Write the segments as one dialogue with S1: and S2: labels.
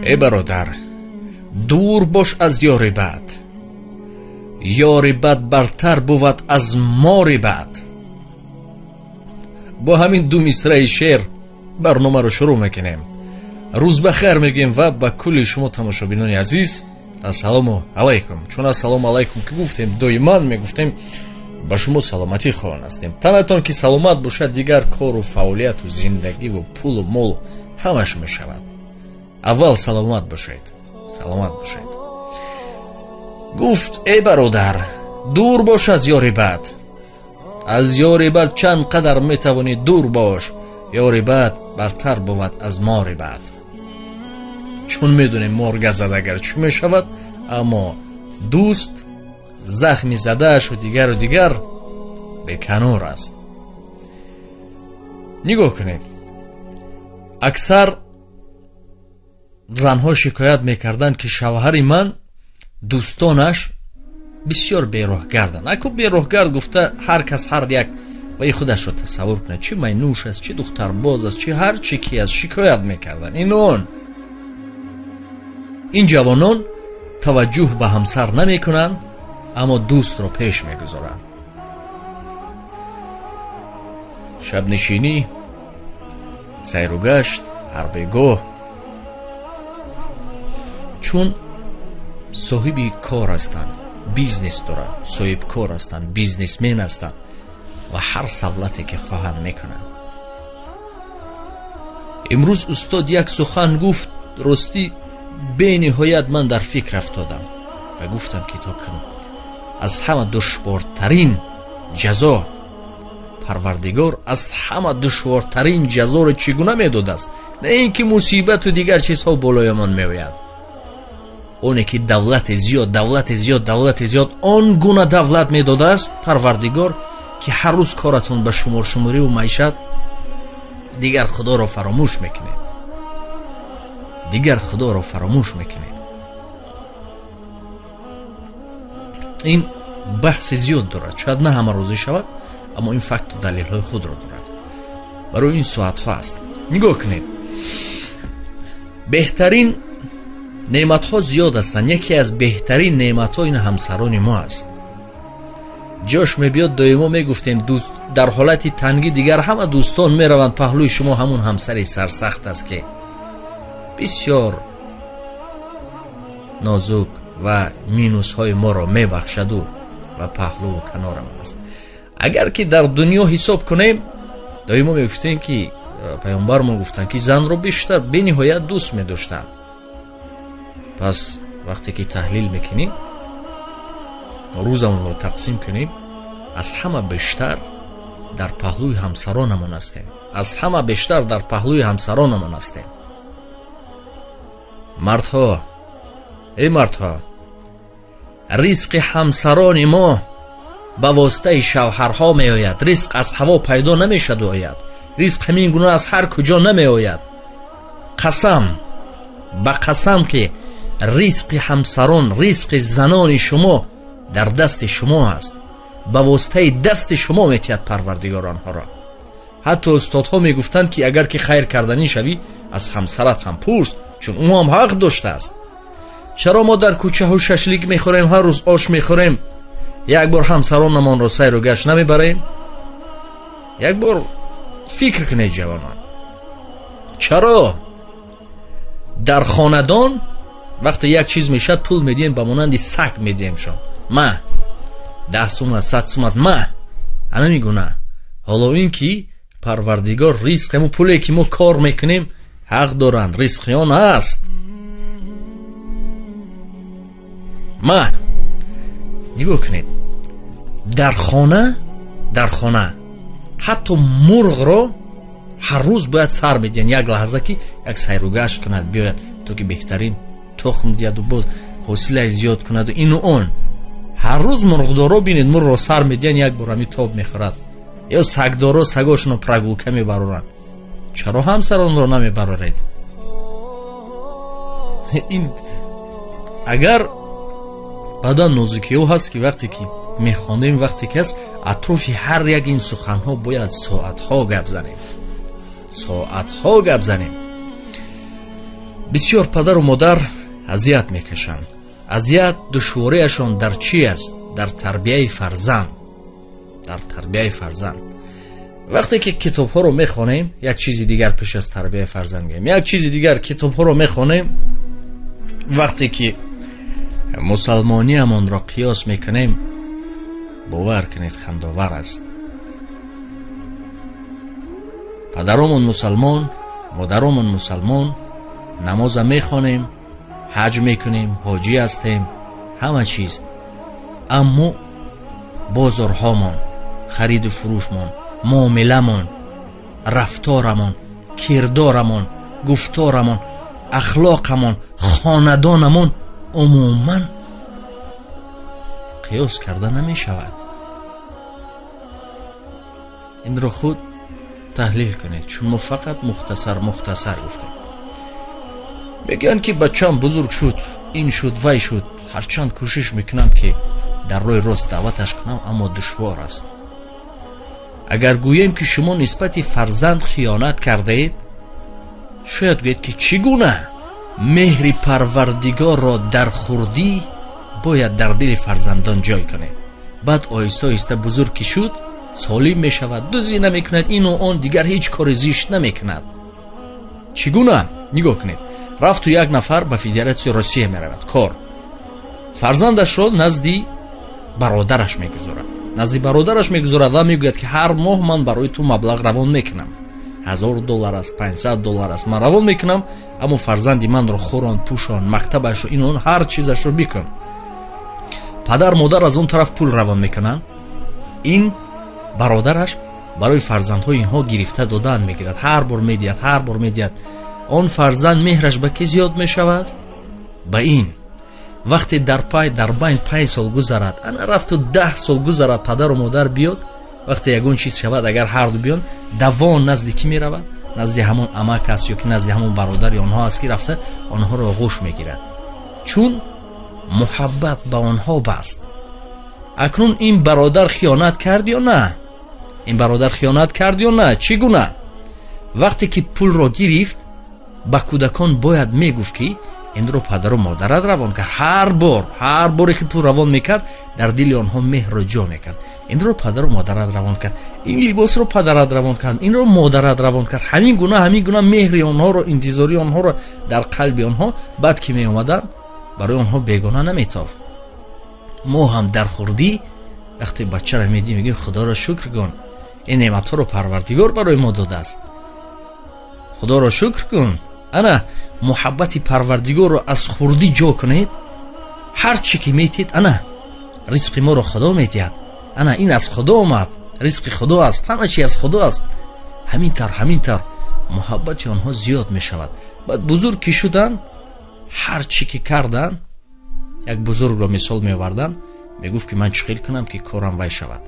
S1: Эй бародар, дур бош аз ёри бад, ёри бад бартар бувад аз мори бад. Бо ҳамин ду мисраи шеър барномаро шурӯъ мекунем. Рӯз ба хайр мегӯем ва ба кулли шумо тамошобинони азиз ассалому алайкум. Чун ассалому алайкум ки гуфтем, доиман мегуфтем ба шумо саломатӣ хоҳон ҳастем. Танатон ки саломат бошад, дигар кору фаъолияту зиндагиву пулу мол ҳамаш мешавад. Аввал саломат бошед, саломат бошед. Гуфт: эй бародар, дур бош аз ёри бад, аз ёри бад чанд қадар метавонӣ дур бош, ёри бад бартар бувад аз мори бад. Чун медонем мор газад агар чӣ мешавад, аммо дӯст захми задааш дигару дигар беканор аст. Нигоҳ кунед, аксар занҳо шикоят мекарданд, ки шавҳари ман дӯстонаш бисёр бероҳгарданд. Аку бероҳгард гуфта ҳар кас ҳар як ваи худашро тасаввур кунад, чӣ майнӯш аст, чӣ духтарбоз аст, чӣ ҳар чӣ ки аст, шикоят мекарданд. Ин он ин ҷавонон таваҷҷӯҳ ба ҳамсар намекунанд, аммо дӯстро пеш мегузоранд. Шабнишинӣ, сайру гашт, ҳар бегоҳ, чун соҳиби кор ҳастанд, бизнес доранд, соҳибкор ҳастанд, бизнесмен ҳастанд ва ҳар савлате ки хоҳанд мекунанд. Имрӯз устод як сухан гуфт, ростӣ бениҳоят ман дар фикр афтодам ва гуфтам, ки то кунам аз ҳама душвортарин ҷазо Парвардигор аз ҳама душвортарин ҷазоро чӣ гуна медодааст? На ин ки мусибату дигар чизҳо болоямон меояд, оне ки давлати зиёд, давлати зиёд, давлати зиёд, он гуна давлат медодааст Парвардигор, ки ҳар рӯз коратон ба шуморшумориву маишат, дигар Худоро фаромӯш мекунед, дигар Худоро фаромӯш мекунед. Ин баҳси зиёд дорад, шояд на ҳама розӣ шавад, аммо ин факту далелҳои худро дорад. Барои ин соатҳо аст. Нигоҳ кунед, беҳтарин неъматҳо зиёд ҳастанд. Яке аз беҳтарин неъматҳо ин ҳамсарони мо аст. Ҷош мебиёд, доимо мегуфтем, дӯст дар ҳолати тангӣ дигар ҳама дӯстон мераванд паҳлӯи шумо, ҳамун ҳамсари сарсахт аст, ки бисёр нозук ва минусҳои моро мебахшаду ва паҳлӯву канорамон аст. Агар ки дар дунё ҳисоб кунем, доимо мегуфтем, ки паёмбармон гуфтанд, ки занро бештар бениҳоят дӯст медоштанд. Пас вақте ки таҳлил мекунем, рӯзамонро тақсим кунем, аз ҳама бештар дар паҳлӯи ҳамсаронамон ҳастем, аз ҳама бештар дар паҳлӯи ҳамсаронамон ҳастем. Мардҳо, эй мардҳо, ризқи ҳамсарони мо ба воситаи шавҳарҳо меояд. Ризқ аз ҳаво пайдо намешаду ояд, ризқ ҳамин гуна аз ҳар куҷо намеояд. Қасам ба қасам, ки ризқи ҳамсарон, ризқи занони шумо дар дасти шумо аст, ба воситаи дасти шумо метиҳад Парвардигор онҳоро. Ҳатто устодҳо мегуфтанд, ки агар ки хайр карданӣ шавӣ, аз ҳамсарат ҳам пурс, чун ӯ ҳам ҳақ доштааст. Чаро мо дар кӯчаҳо шашлик мехӯрем, ҳар рӯз ош мехӯрем, як бор ҳамсаронамонро сайру гашт намебарем? Як бор фикр кунед, ҷавонон, чаро дар хонадон вақте як чиз мешавад, пул медиҳем, ба монанди саг медиҳемшон, ма 10 сум аст, 100 сум аст, ма ана мегуна. Ҳоло ин ки Парвардигор ризқ, ҳамун пуле ки мо кор мекунем, ҳақ доранд, ризқи он аст. Ма нигоҳ кунед, дар хона ҳатто мурғро ҳар рӯз бояд сар медиҳанд, як лаҳза ки як сайру гашт кунад, биёяд, то ки беҳтарин тухм диҳаду боз ҳосилаи зиёд кунаду ину он. Ҳар рӯз мурғдоро бинед, мурғро сар медиҳанд, як бор ҳами тоб мехӯрад. Ё сагдоро сагошонро прогулка мебароранд. Чаро ҳамсаронро намебароред? Ин агар баъдан нозукиҳо ҳаст, ки вақте ки мехонем, вақте ки аст, атрофи ҳар як ин суханҳо бояд соатҳо гап занем, соатҳо гап занем. Бисёр падару модар азият мекашанд. Азият душвориашон дар чӣ аст? Дар тарбияи фарзанд. Дар тарбияи фарзанд. Вақте ки китобҳоро мехонем, як чизи дигар пеш аз тарбияи фарзанд мегӯем, як чизи дигар китобҳоро мехонем, вақте ки мусалмониамонро қиёс мекунем, бовар кунед, хандовар аст. Падаромон мусалмон, модаромон мусалмон, намоза мехонем, ҳаҷ мекунем, ҳоҷӣ ҳастем, ҳама чиз. Аммо бозорҳомон, хариду фурӯшмон, муомиламон, рафторамон, кирдорамон, гуфторамон, ахлоқамон, хонадонамон умуман қиёс карда намешавад. Инро худ таҳлил кунед, чун мо фақат мухтасар мухтасар гуфтем. Мегӯянд ки бачаам бузург шуд, ин шуд, вай шуд, ҳарчанд кӯшиш мекунам ки дар роҳи рост даъваташ кунам, аммо душвор аст. Агар гӯем ки шумо нисбати фарзанд хиёнат кардаед, шояд гӯед ки чӣ гуна? Меҳри Парвардигорро дар хурдӣ бояд дар дили фарзандон ҷой кунед. Баъд оҳиста оҳиста бузург ки шуд, солим мешавад, дуздӣ намекунад, ину он, дигар ҳеҷ кори зишт намекунад. Чӣ гуна? Нигоҳ кунед. Рафту як нафар ба Федератсияи Россия меравад кор. Фарзандашро назди бародараш мегузорад. Назди бародараш мегузорад ва мегӯяд ки ҳар моҳ ман барои ту маблағ равон мекунам. $1000 аст, $500 аст, ман равон мекунам, аммо фарзанди манро хӯрон, пӯшон, мактабашро, ин он, ҳар чизашро бикун. Падар модар аз он тараф пул равон мекунанд. Ин бародараш барои фарзандҳои инҳо гирифта додан мегирад. Ҳар бор медиҳад, ҳар бор медиҳад. Он фарзанд меҳраш ба ки зиёд мешавад? Ба ин. Вақте дар пай дар байн 5 сол гузарад, ана рафту 10 сол гузарад, падару модар биёд, вақте ягон чиз шавад, агар ҳарду биён, давон назди ки меравад? Назди ҳамон амак аст ё ки назди ҳамон бародари онҳо аст, ки рафта онҳоро оғӯш мегирад. Чун муҳаббат ба онҳо баст. Акнун ин бародар хиёнат кард ё на? Ин бародар хиёнат кард ё на? Чӣ гуна? Вақте ки пулро гирифт, ба кӯдакон бояд мегуфт ки инро падару модарат равон кард. Ҳар боре ки пул равон мекард, дар дили онҳо меҳрро ҷо мекард. Инро падару модарат равон кард, ин либосро падарат равон кард, инро модарат равон кард. Ҳамин гуна меҳри онҳоро, интизории онҳоро дар қалби онҳо, баъд ки меомаданд, барои онҳо бегона наметофт. Мо ҳам дар хурдӣ вақте бачаро медиҳем, мегӯем Худоро шукр кун, ин неъматҳоро Парвардигор барои мо додааст. Худоро шукр кун. Ана муҳаббати Парвардигорро аз хурдӣ ҷо кунед, ҳар чӣ ки метиҳед, ана ризқи моро Худо медиҳад, ана ин аз Худо омад, ризқи Худо аст, ҳама чи аз Худо аст. Ҳамин тавр муҳаббати онҳо зиёд мешавад. Баъд бузург ки шуданд, ҳар чӣ ки карданд, як бузургро мисол меоварданд, мегуфт ки ман чӣ хел кунам ки корам вай шавад.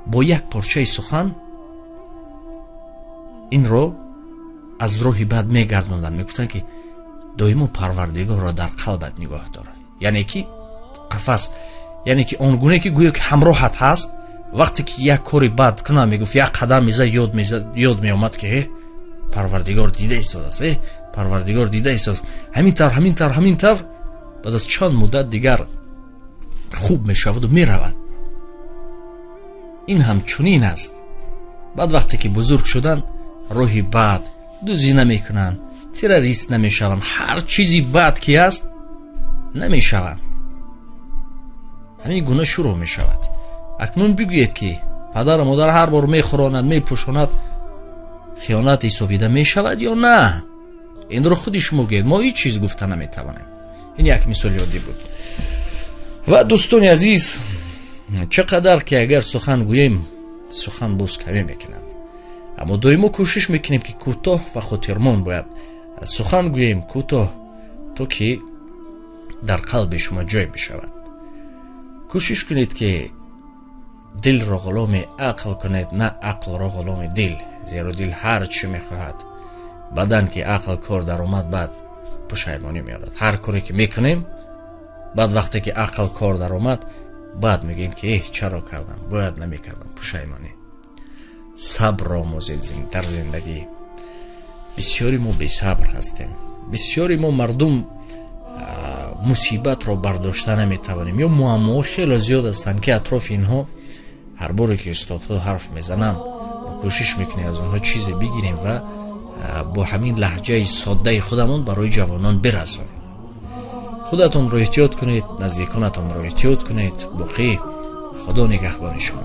S1: Бо як порчаи сухан инро аз роҳи бад мегардонданд. Мегуфтанд ки доимо Парвардигорро дар қалбат нигоҳ дор. Яъне ки қафас, яъне ки он гуне ки гӯё ки ҳамроҳат ҳаст, вақте ки як кори бад кунам, мегуфт, як қадам мезад, ёд меомад ки Парвардигор дида истодааст, Парвардигор дида истодааст. Ҳамин тавр баъд аз чанд муддат дигар хуб мешаваду меравад. Ин ҳам чунин аст. Баъд вақте ки бузург шуданд, роҳи бад, дуздӣ намекунанд, террорист намешаванд, ҳар чизи бад ки аст намешаванд. Ҳамин гуна шурӯъ мешавад. Акнун бигӯед ки падару модар ҳар бор мехӯронад, мепӯшонад, хиёнат ҳисобида мешавад ё на? Инро худи шумо гӯед, мо ҳеҷ чиз гуфта наметавонем. Ин як мисоли оддӣ буд. Ва дӯстони азиз, чӣ қадар ки агар сухан гӯем, сухан боз камӣ мекунад. Аммо доимо кӯшиш мекунем ки кӯтоҳ ва хотирмон бояд сухан гӯем, кӯтоҳ, то ки дар қалби шумо ҷой бишавад. Кӯшиш кунед ки дилро ғуломи ақл кунед, на ақлро ғуломи дил, зеро дил ҳар чӣ мехоҳад. Баъдан ки ақл кор даромад, баъд пушаймонӣ меорад. Ҳар коре ки мекунем, баъд вақте ки ақл кор даромад, баъд мегӯем ки эҳ, чаро кардам, бояд намекардам, пушаймонӣ. Сабр омӯзед дар зиндагӣ. Бисёри мо бесабр ҳастем. Бисёри мо мардум мусибатро бардошта наметавонем, ё муаммоҳо хеле зиёд ҳастанд, ки атрофи инҳо ҳар боре ки устодҳо ҳарф мезананд, мо кӯшиш мекунем аз онҳо чизе бигирем ва бо ҳамин лаҳҷаи соддаи худамон барои ҷавонон бирасонем. Худатонро эҳтиёт кунед, наздиконатонро эҳтиёт кунед. Боқӣ Худо нигаҳбони шумо.